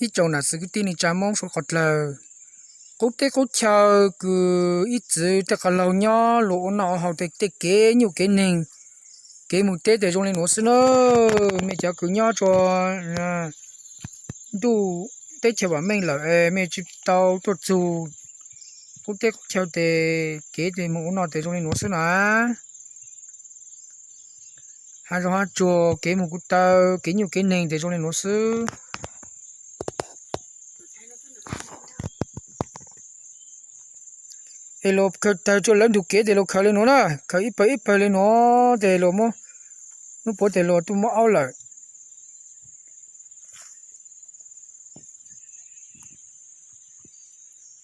Ib tsoom nam txiv kwv tij neej tsa Hmoob suav qhov dlawg, qub teb qub chaw kws ib txwv tej qhov laug nyob luag ua noj ua haus tej kev nyuj kev neeg, kev mus teb tes zoo li nuav xwb na. Mej cov kws nyob tsua ntuj teb chaws vam meej lawm es mej tsis tau tuaj txug qub teb qub chaw tes kev tes mus ua noj tes zoo li nuav xwb na. Hav zoov hav tsuag kev mus kuv taw kev nyuj kev neeg tes zoo li nuav xwb. Es luag khaws tawg tsua lawv ntug kev tes luag khaws li nuav na, khaws ib pawg ib pawg li nuav tes luag muab, nub puav tes luag tuaj muab aub lawm.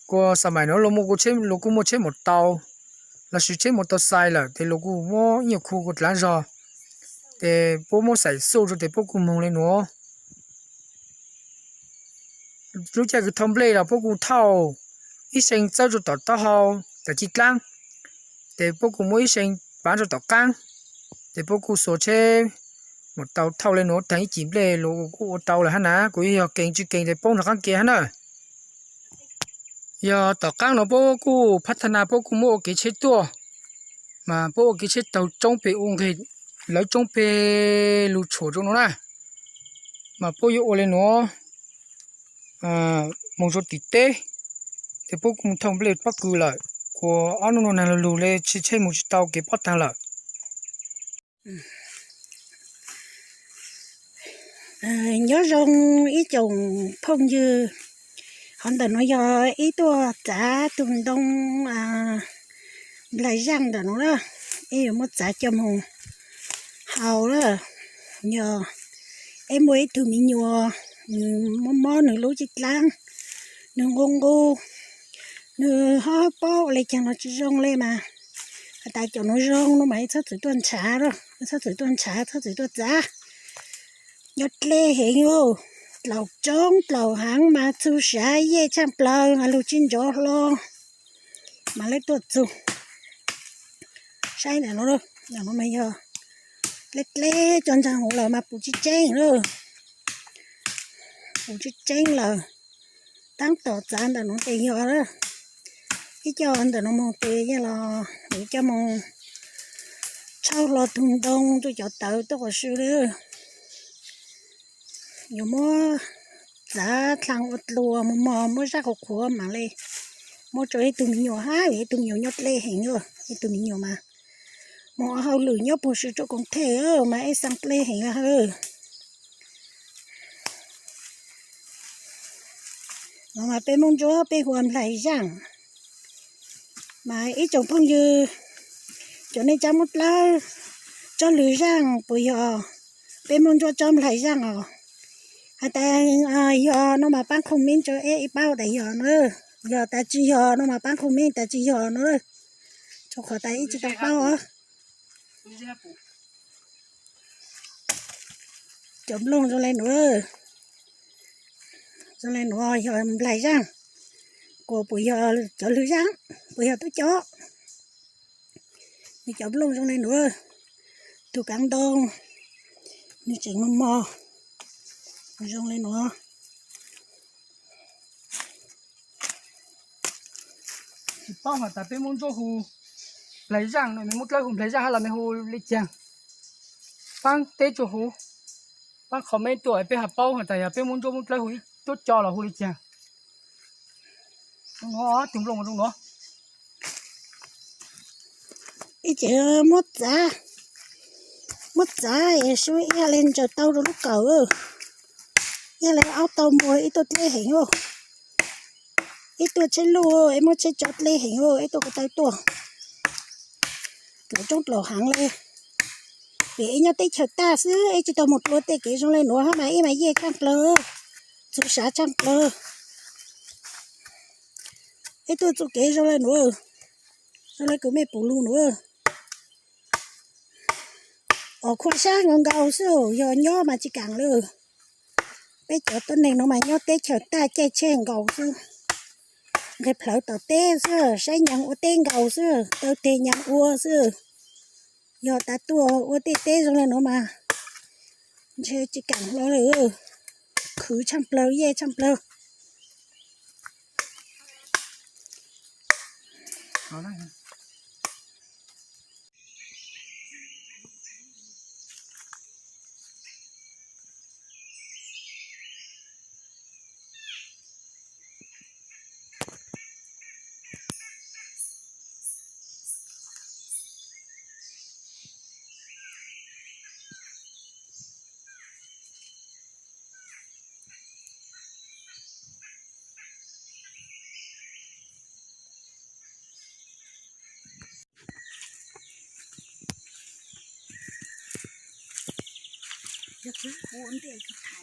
Kuas xa mais nuav luag kuj muaj tsheb mus tau, lossis tsheb mus tau xais lawm tes luag kuj muab ib nyuag khu kuas dlaav zog, tes puab muab xaim xuj rua tes puab kuj moog li nuav. Lub caij kws thauj nplej los puab kuj thauj ib see txawb rua tom taub hau, tom cij dlaab, tes puab kuj muab ib see paav rua tom qaab, tes puab kuj xuas tsheb mus tau thauj li nuav taag ib cim nplej luag kuj ua tau lawm hab na, kuj yog keeg tsis keeg tes poob rov qaab ke hab na. Yog tom qaab nuav puab kuj phab thab na puab kuj muab ua kev tsheb tuaj, mas puab ua kev tsheb taug roob peg ua nqeg lawv roob peg lug tshuam rua nuav na, mas puab yuav ua li nuav moog rua tim teb, tes puab kuj thauj nplej pob kws lawm, kuas ob nub nuav naag lug lug le tsheb mus tsis tau kev pob taag lawm. Nyob zoo ib tsoom phooj ywg, qhov ntawm nuav yog ib tuaj txav tug ntoo nplaig zaaj ntawm nuav na, ib yuav muab txav coj moog haus na. Yog ib muaj ib tug me nyuam, nws mob mob nws lub cij dlaab, nws nqus nqus, nws ho paub ua le caag los tsis zoo le mas, has tas cov nuav zoo no mas ib txhob txwm tuaj ntshav, ib txhob txwm tuaj ntshav, txhob txwm tuaj txav. Nyob dleb heev, dlaus tsoob dlaus haav mas txug sav yej tshaaj plawg, lug tsis ntsov hlo mas lawv tuaj txug. Saib ntawm no, ntawm no mas yog dleb dleb cov ntsaag huv lawm mas pum tsis tseeb lawm, pum tsis tseeb lawm. Taab tom txav ntawm no tes yog ib co ntawm no moog tes yog los yuav coj moog tshauj hlo tug ntoo rua cov tawv tuaj quas sw lawm. Yuav muab txav dlaa ua dlua mos mos, muab zaj qhuav qhuav mam le muab rua ib tug me nyuam hab, ib tug me nyuam nyob dleb heev, ib tug me nyuam mas moog ua hauj lwm nyob puag sw rua koom thej mas ib xaa dleb heev lawm. No mas peb Moob Ntsuab peb hu ua nplaig zaaj. Mas ib tsoom phooj ywg, cov neej tsa Moob Dlawb tsob lwg zaaj puas yog peb Moob Ntsuab tsob nplaig zaaj os? Has tas yog no mas paab comment rua ib paub tas yog na, yog tas tsis yog no mas paab comment tas tsis yog no, rua qhov tas ib tsis tau paub os. Cov nplooj zoo le nuav, zoo le nuav yog nplaig zaaj, kuas puas yog cov lwg zaaj, puas yog tub cov? Nws cov nplooj zoo le nuav, tug kaav ntoo, nws tseem mos mos, zoo le nuav. Tsis paub has tas peb Moob Ntsuab hu nplaig zaaj no, mej Moob Dlawb hu nplaig zaaj hab los mej hu le caag? Paab teb tsuas hu, paab comment tuaj peb has paub has tas yog peb Moob Ntsuab Moob Dlawb hu ib cuab co los hu le caag. Zoo nuav, tug nplooj zoo nuav. Ib ce muab txav, muab txav es sub ib yam le ntsaws tau rau lub kawm, ib yam le aub tau muag ib tuaj dleb heev. Ib tuaj tsheb luj es muab tsheb tso dleb heev, ib tuaj ko taw tuaj dlaus roob dlaus haav le. Vim ib nyob teb chaws tag xwb ib tsis tau moog dlua tej kev zoo le nuav hab mas ib mas yej tshaaj plawg, txug sav tshaaj plawg. Ib tuaj txuj kev zoo le nuav, zoo le kws mej pum lug nuav. Os, khuam sab nkaus nkaus xwb, yog nyob mas tsis kaam lawm. Peb cov tuab neeg nuav mas nyob teb chaws tag caij tsheb nkaus xwb, nqeg plhawv tom teb xwb, saib nyaag ua teb nkaus xwb, taw teg nyaag ua xwb. Yog tas tuaj ua tej teb zoo le nuav mas ntshe tsis kaam hlo lawm. khwv tshaaj plawg, yej tshaaj plawg. Yog kuv ua ntej kuv tham